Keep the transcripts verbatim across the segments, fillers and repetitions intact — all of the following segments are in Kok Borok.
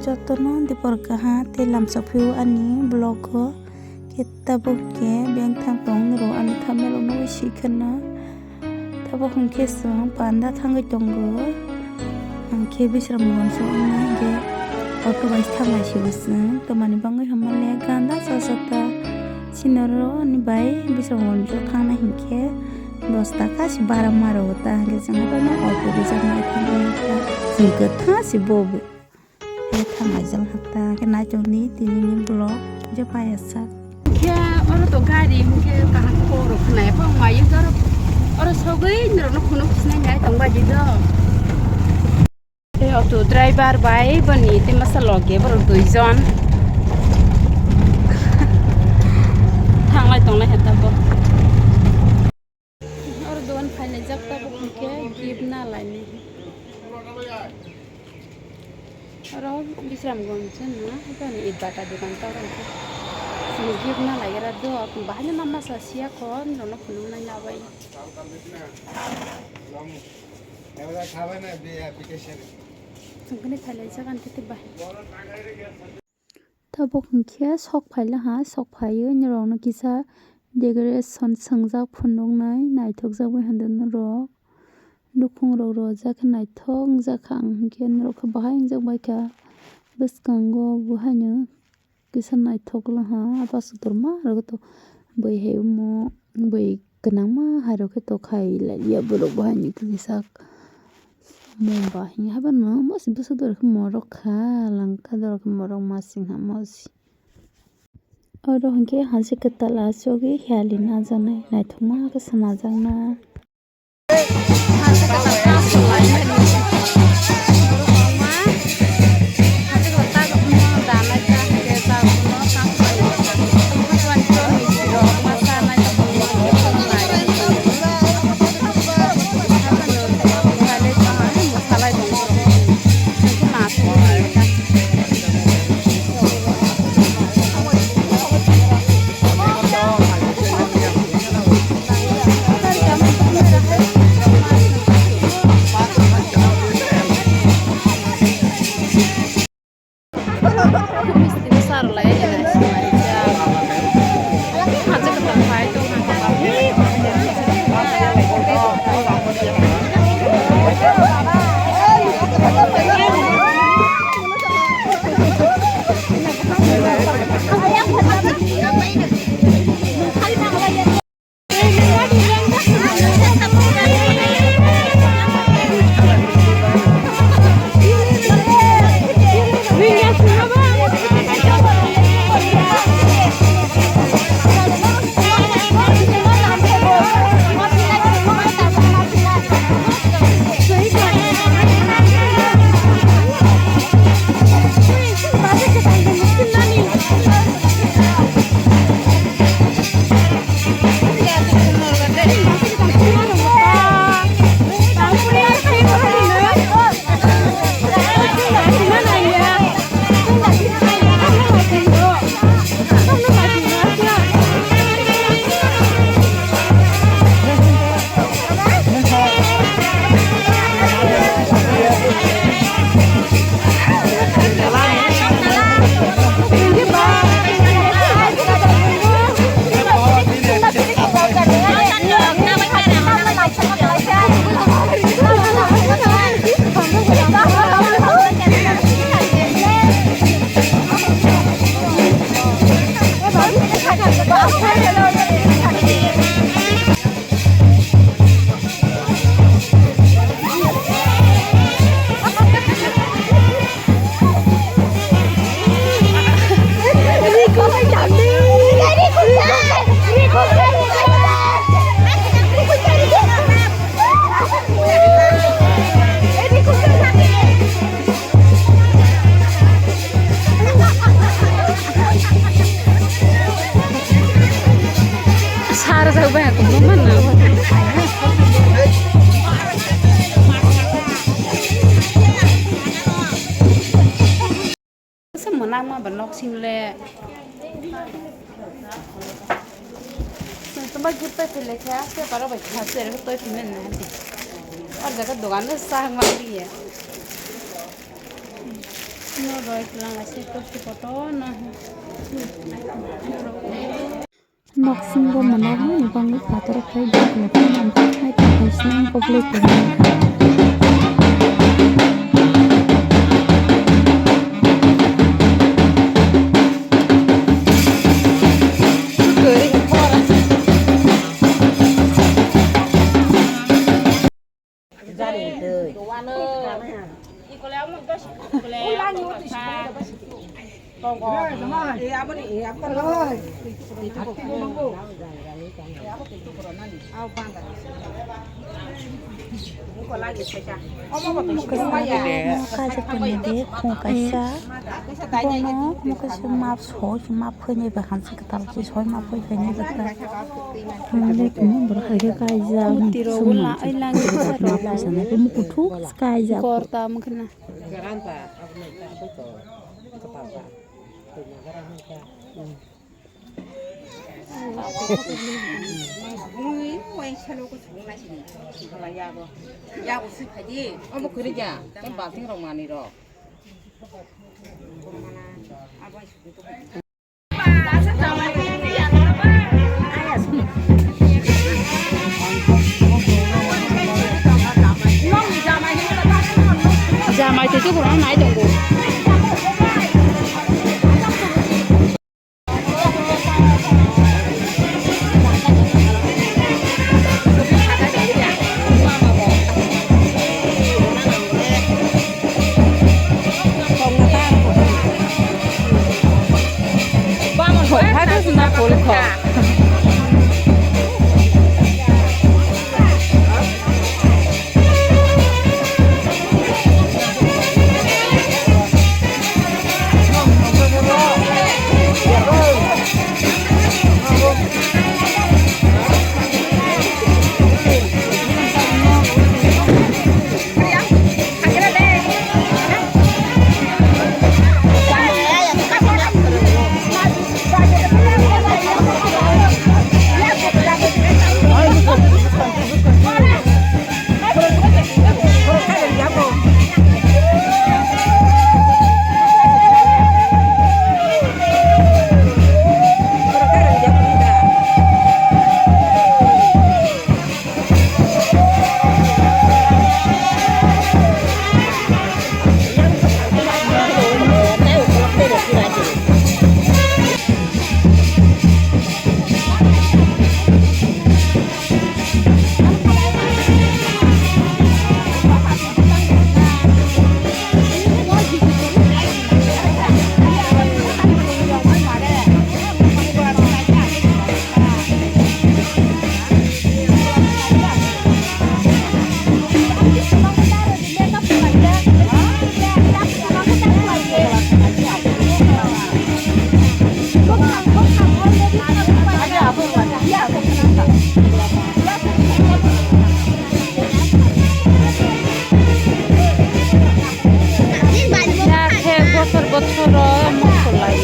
Jotono dipor kaha tei lamsok phio ani vlog o, khe tabuk khe beng thang tong rw ani thumbnail o nugwi si kheno. Tabuk hwnkhe chwng panda thangwi tongo. Hwnkhe Bisramganj o wngna hwnkhe auto bai thanglai si bo chwng. Twmani bangwi hwnma le ganda cha cha ta. Chini oro ni bai Bisramganj o thangna hwnkhe dos taka se bara maro ta hwnkhe chwng haino auto reserve nai thangwi ta. Chwng kwthang se bo bo. Khe thanglai jal hakta khe naitok ni tini ni vlog je paya sak. Khe oro to gari hwnkhe kaham khe kok rok khwnai pha wngma yung oro, oro sogwi norok no khunuk sinai nai tong bai di do. Tei auto driver bai boni tei masa loge borok dui jon thanglai tonglai kha tabuk. Oro dogan phailai jak tabuk hwnkhe gift na lainai. Oro Bisramganj se na, haikhe ani Itbata dogan ta oro hwnkhe. Chini gift na lai gra do, bahai no ma masa siya kho, norok no phunuk nai na bai. Chwng khe ni phailai jak ani tei bai. Tabuk hwnkhe sok phaila ha, sok phaiwi norokno kisa decoration swngjak phunuknai naithokjakbai hwndw norok. Nukhungrok rojak khe naithok wngjakha, ang hwnkhe norok khe bahai wngjak baikha. Bwskango bo haino kisa naithok wngha, abo aswk torma rwgwi tongo. Bui hai omo bui kwbangma hairok khe tokhai lailiya borok bo haino kisa. Mumba hini haibano mosbi bwswk dorkhe morok kha langkha, dorkhe morok masing ha mosi. Oro hwnkhe hansi kwtal aswkgwi hiyali najaknai naithokma khe swnajakna. Sar jagbai ako mana. Sa mwnakma ba nok sing le. Tuma gift pai phile kha, se paro bai kha, se ro toi phile na hadi. Ar jaga dogan le sa hangma liye. Norok roi kwlwng ase, kosto kotor no. Noksingo mwnakno nukjaknai pator khlai bwkhlai phano hwnkhe hai tongthai swnam koplwi tongo. Kaisa tongmani de khung kaisa. Bono mokhe se map soi, map phainai bai hansi kwtal se soi map phai phainai bai ta. Male kuno borok hai khe kaijak. Murti rok sumna wngla ai langni bwsa map rok. Phaisa nai khe mukuthuk kaijak. Gorta wngkhe na. Yago sui phai di. Omo kwrwi ya. Tei balting rok manwi rok. Jamai twi tuburono nai tongo. Yakhe bothor bothoro mokol lai.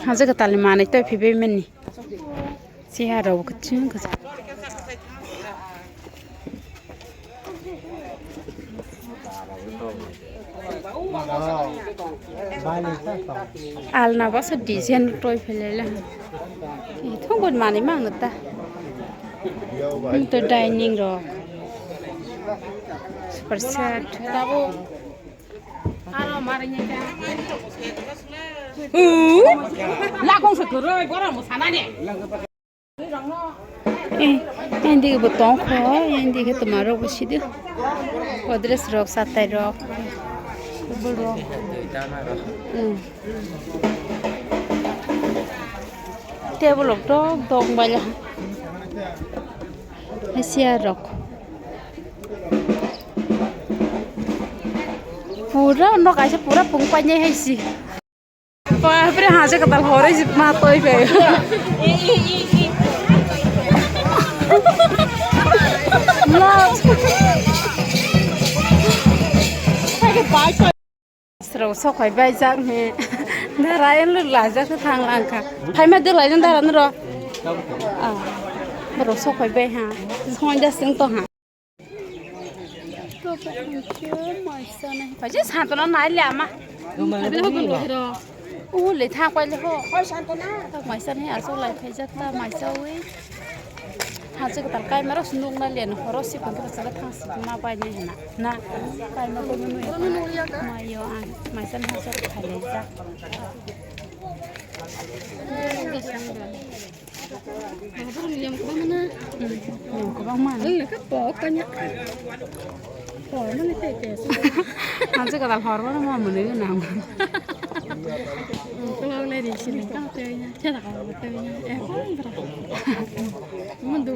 Haje kwtalni manwi tei phibai mani. Chiya rok kwchwng kwchwng. Alna bwsa design toi phelele. Ithung bud mani mang ta. Ito dining rok. Super set. Lakong se kwrwi, borom bo sanani. Eh, yang digi bo tong kho, yang digi toma rok bo sidi. O dress rok, satai rok, table rok. Hmm. Table rok dok dok baila. Chair rok. Pura nok kaisa pura pung painai hai si. Bapre, haja kwtal horoi si ma toi phe. Love. Srok sokhai bai jak he. Dara en lu la jak thang lang kha. Phaima de lai dara nro. Ah. Bro sokhai bai ha. Sonja sing to ha. Paje santana nai le ama. O le thang pai le ho. Oi santana. Ta maisa ni aso lai khai jak ta maisa wi. Ha se tal kai maro snuk na le no horo si kon ta sala thang si ma pai ni na. Na. Kai ma ko no. Ma yo an. Maisa ni ha so khai le jak. Yang kwbangma. Ang nokha pok kanya. Pok mani tei tei. Ang se kadal hor mano ma mwnwi nang. Ang kwlak le ri sini ka tei nya. Chela ka tei nya. Eh, kong bra. Mun du.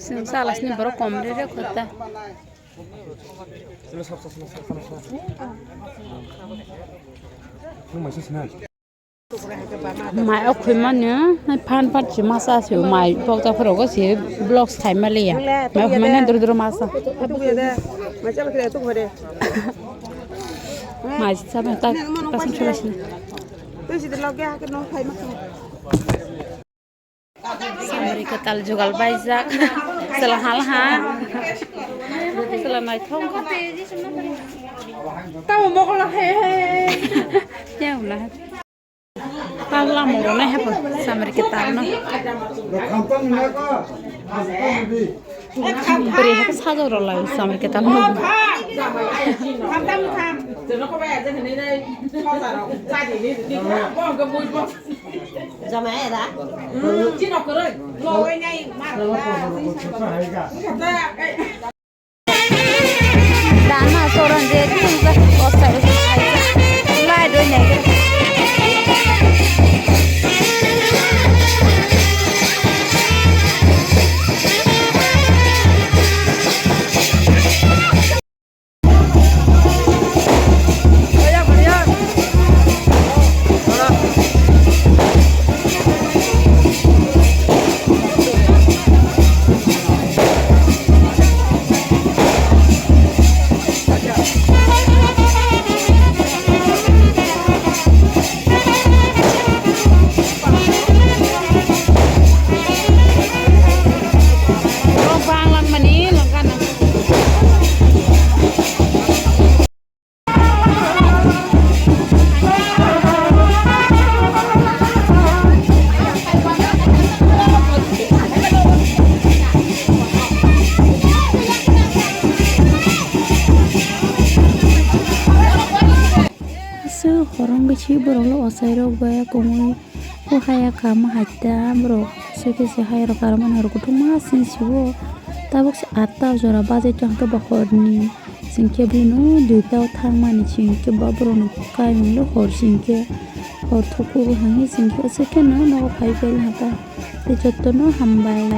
Sini salasni borok kom re re kota. Mai o khoi mani, nai phan phan si masa si mai pok ta phoro go si vlogs khai ma liya. Mai o khoi mani duro duro masa. Mai sa ba ta ta sam chula si. Samari kwtal jugal baijak. Chwla hal ha. Chwla naithok. Tamo mokol he he. Yang ulah. Pagla moro nai hapa samari kwtal no. Bwrwi hai khe sajak rw lai samari kwtal no. Jamai era. Dana soran de tin sa osai osai. Lai do ne. Aswk horong bithi borok le ochairok bai kumui o haya kama haita borok se khe se hayarok karmani hor kuthukma sini sibo tabuk se atta jora bajai tongkhe ba horni singkhe bini duita o thangmani singkhe ba borokni kaimung le hor singkhe hor thukugo hwnwi singkhe aswk kheno nogo phai phailahata tei jotono hambai.